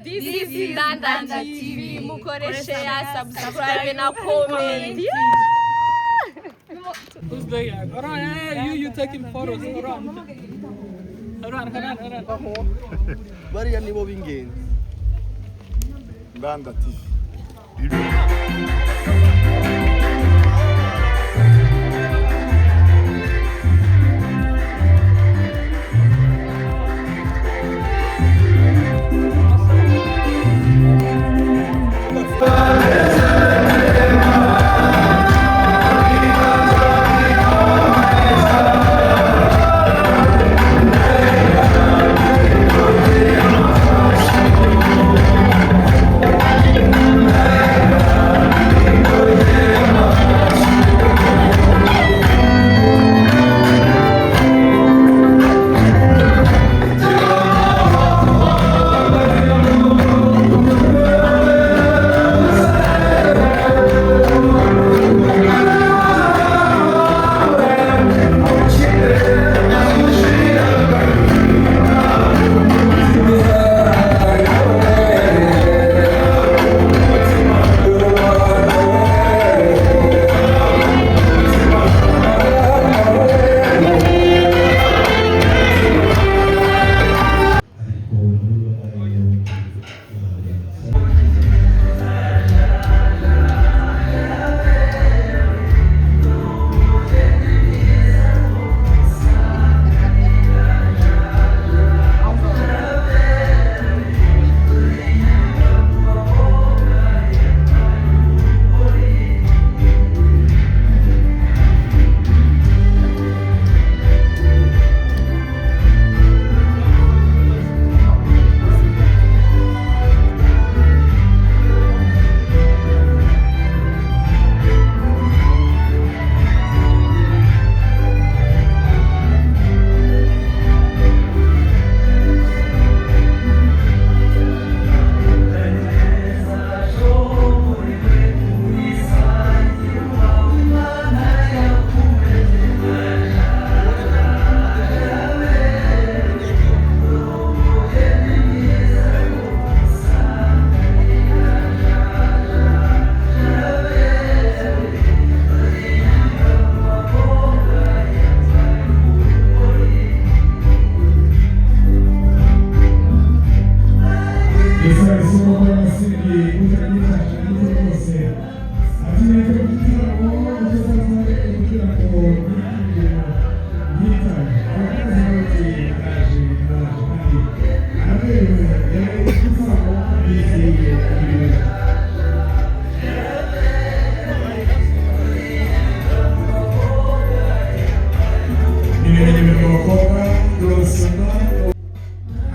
This is Ndanda TV. Mukore share, subscribe na comment. Who's there? Hold on, hey, you taking photos. Hold on. Hold on, hold on, hold on. Bariya nibo b'ingenzi. Ndanda TV.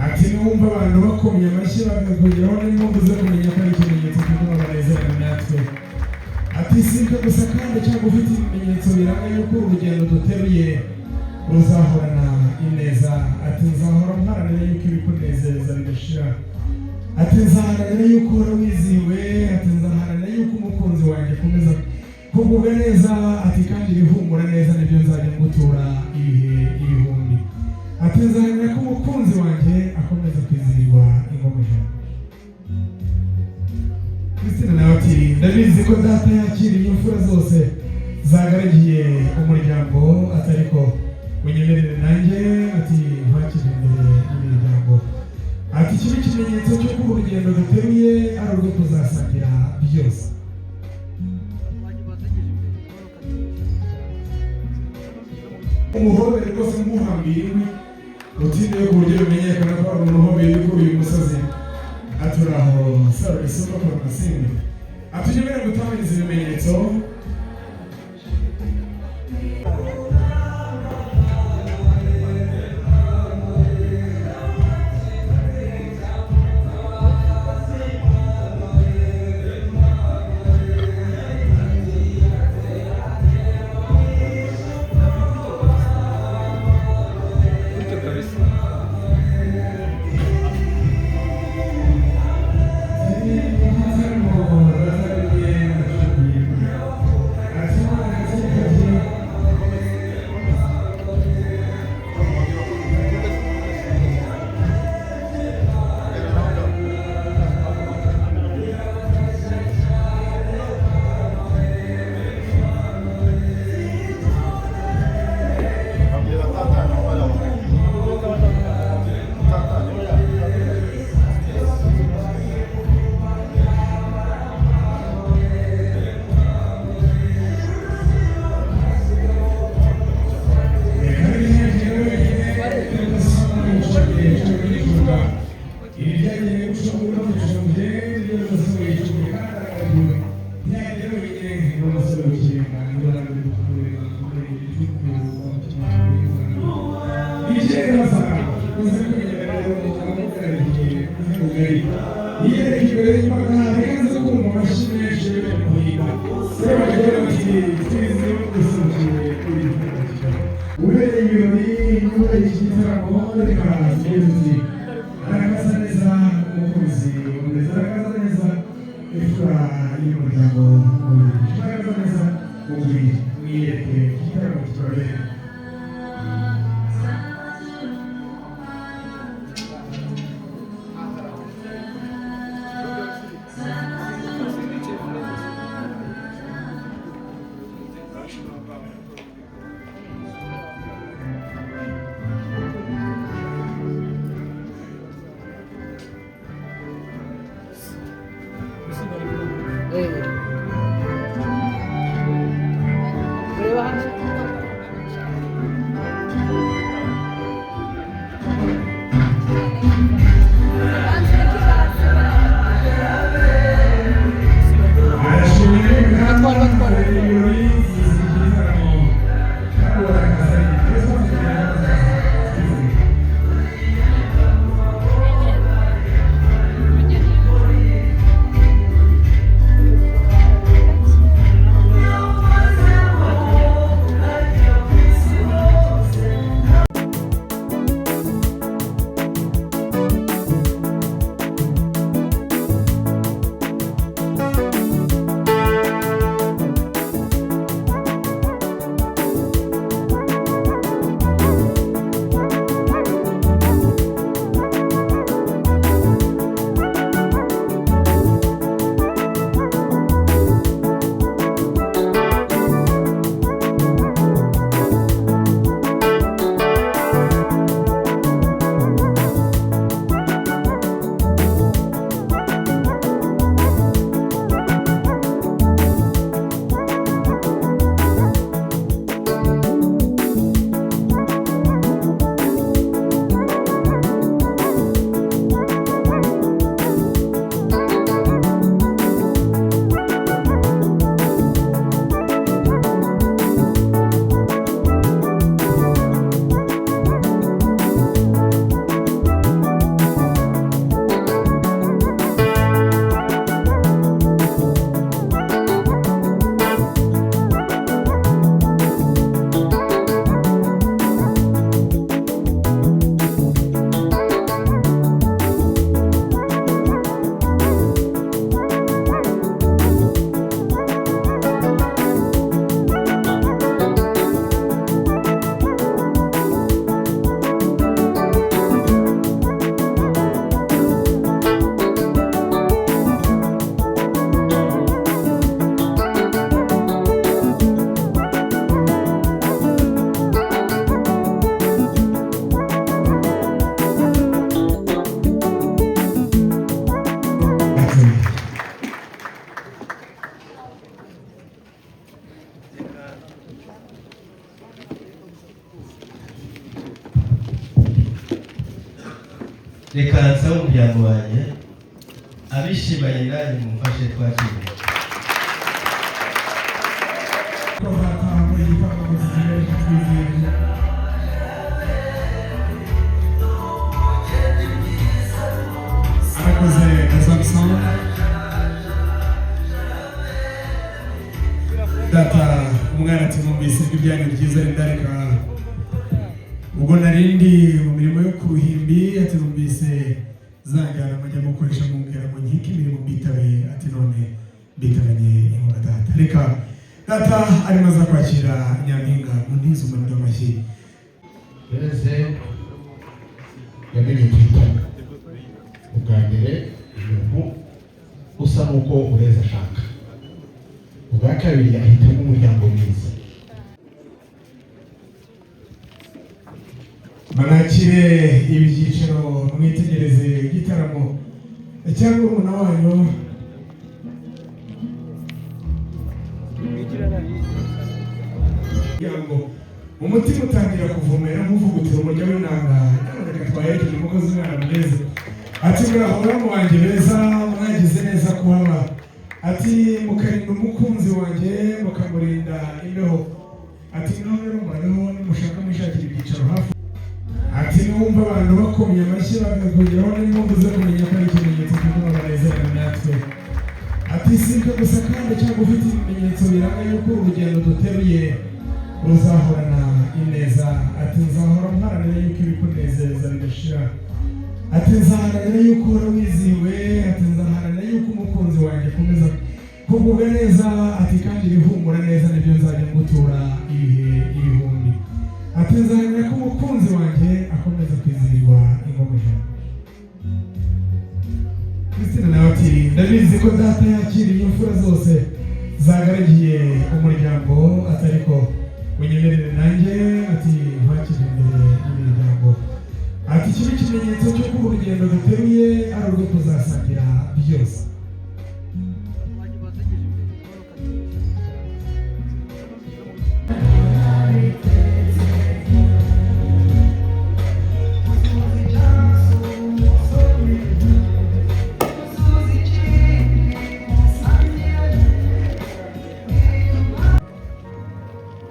Ati numva abantu bakomye amashyi bakakugeraho n'impamvu zo kumenya ko ari ikimenyetso cy'uko banezerewe natwe. Ati si ibyo gusa kandi cyangwa ufite ibimenyetso biranga yuko urugendo duteruye ruzahorana ineza. Ati nzahora mparanira yuko ibikunezeza bidashira. Ati nzaharanira yuko uhora wizihiwe. Ati nzaharanira yuko umukunzi wanjye akomeza kugubwa neza. Ati kandi ibihumura neza nibyo nzajya ngutura ibihe ibihumbi. Ati nzaharanira ko umukunzi wanjye akomeza kwizihirwa ingoma ijana. Christine nawe ati ndabizi ko data yakiriye imfura zose zagaragiye umuryango, ati ariko unyemerere nanjye ati nkwakire imbere y'imiryango. Ati iki ni ikimenyetso cy'uko urugendo duteruye ari urwo kuzasangira byose. Umuhobere rwose nkuhambira inkwi utinde ku buryo bimenyekana ko ari umuntu uhobeye kuri uyu musozi. Aturaho saro isumba farumasi atunyemere gutamiriza ibimenyetso. Gutyo kabisa. Thank you. Ibi byagenewe gushobora no kugenda n'umusore w'igihugu kandi aragagiwe byagenewe wenyine n'umusore w'ikirenga. Yiyereka imbere y'imbaga, reka nze kumva amashyi menshi yo muhinga. Sebagera ati twize gusukiye kuri ubereye ibirori n'ubereye iki gitaramo. Reka tugire tuti arakaza neza umukunzi w'umurezi, arakaza neza imfura y'umuryango w'umurezi, arakaza neza umubiri mwiyereke igitaramo kibabereye. Reba hano. Arashimye kandi Batwara, batwara. ibirori iki gitaramo kandi barakaza neza. Reka nsabe umuryango wanjye abishimanye nanjye mumfashe twakire. Bazataha muri iyi gitaramo zigiye twizeye. Arakoze Samson. Data, umwana ati numvise ijwi ryanyu ryiza rindareka ubwo narindi mu mirimo yo ku ruhimbi. Ati numvise zangana mujya mukoresha mumbwira ngo nkike imirimo mbitabe. Ati none mbitabanye inkunga data. Reka data arimo aza kwakira nyampinga mu ntizo umuriro w'amashyi. Mbese yamenye guhitamo ubwa mbere umuntu usa n'uko Burezi ashaka, ubwa kabiri ahitamo umuryango mwiza. Banakire ibi byicaro, mwitegereze igitaramo cyangwa urumuna wanyu. Kugira ngo umutima utangira kuvumera nk'uvugutira umurya w'inanga. Nyamuneka twaherekeje umukozi w'Imana mwiza. Ati muraho baramu wanjye beza, mwagize neza kuhaba. Ati mukarinda umukunzi wanjye, mukamurinda imbeho. Ati naho rero murabeho, nimushaka mwishakira ibyicaro hafi. Ati numva abantu bakomye amashyi bakakugeraho n'impamvu zo kumenya ko ari ikimenyetso cy'uko banezerewe natwe. Ati si ibyo gusa kandi, cyangwa ufite ibimenyetso biranga yuko uru rugendo duteruye ruzahorana ineza. Ati nzahora mparanira yuko ibikunezeza bidashira. Ati nzaharanira yuko uhora wizihiwe. Ati nzaharanira yuko umukunzi wanjye akomeza kugubwa neza. Ati kandi ibihumura neza nibyo nzajya ngutura ibihe ibihumbi. Ati nzaharanira ko umukunzi wanjye akomeza kwizihirwa ingoma ijana. Christine nawe ati ndabizi ko data yakiriye imfura zose zagaragiye umuryango, ati ariko unyemerere nanjye, ati nkwakire imbere y'imiryango. Ati kibe ikimenyetso cy'uko urugendo duteruye ari urwo kuzasangira byose.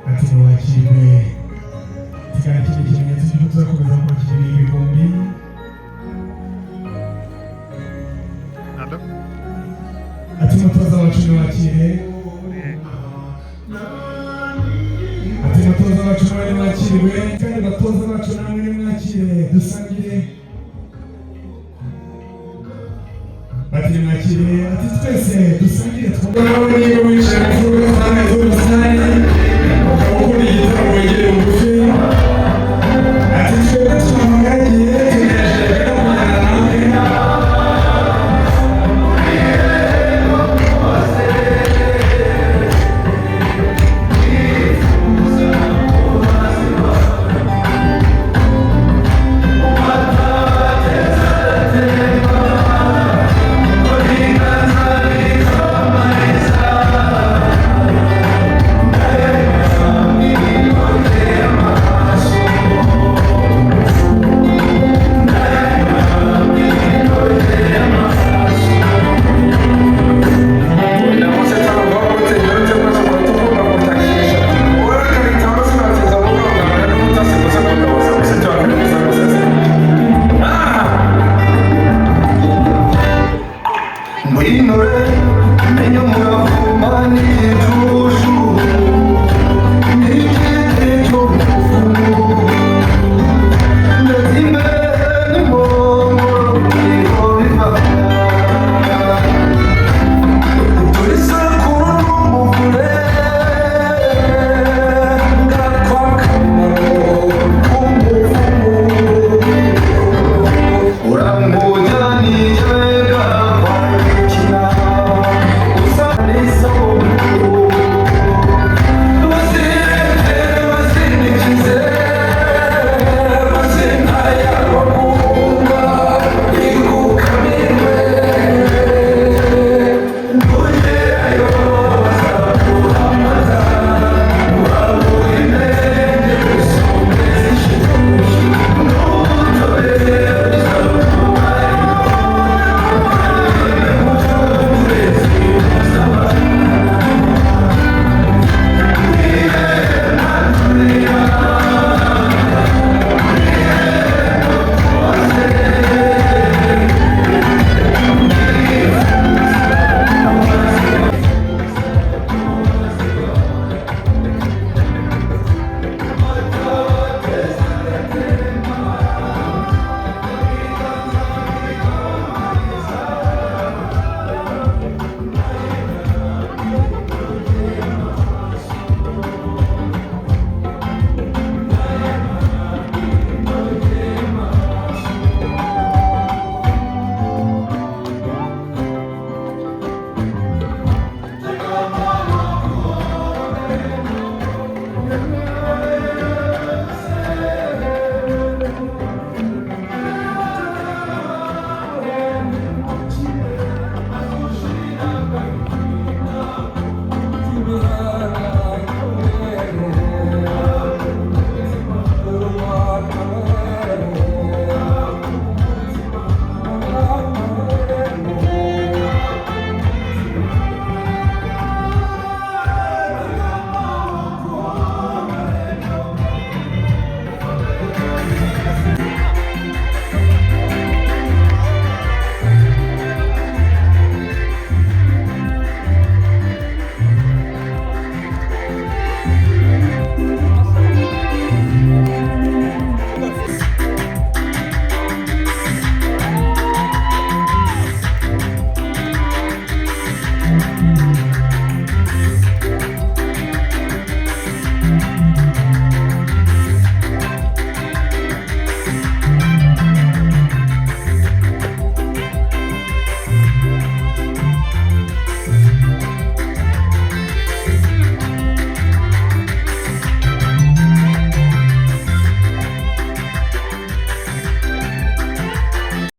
Ati ntiwakirwe kikaba kiri ikimenyetso cy'uko tuzakomeza kwakira ibihumbi. Ati mutoza wacu niwakire. Ati mutoza wacu nawe niwakirwe, kandi batoza bacu namwe nimwakire dusangire. Bati nimwakire. Ati twese dusangire twumve. Nawe niba wicaye mu mfuruka z'ubusitani, ukaba ukunda igitaramo, wegereye bugufi.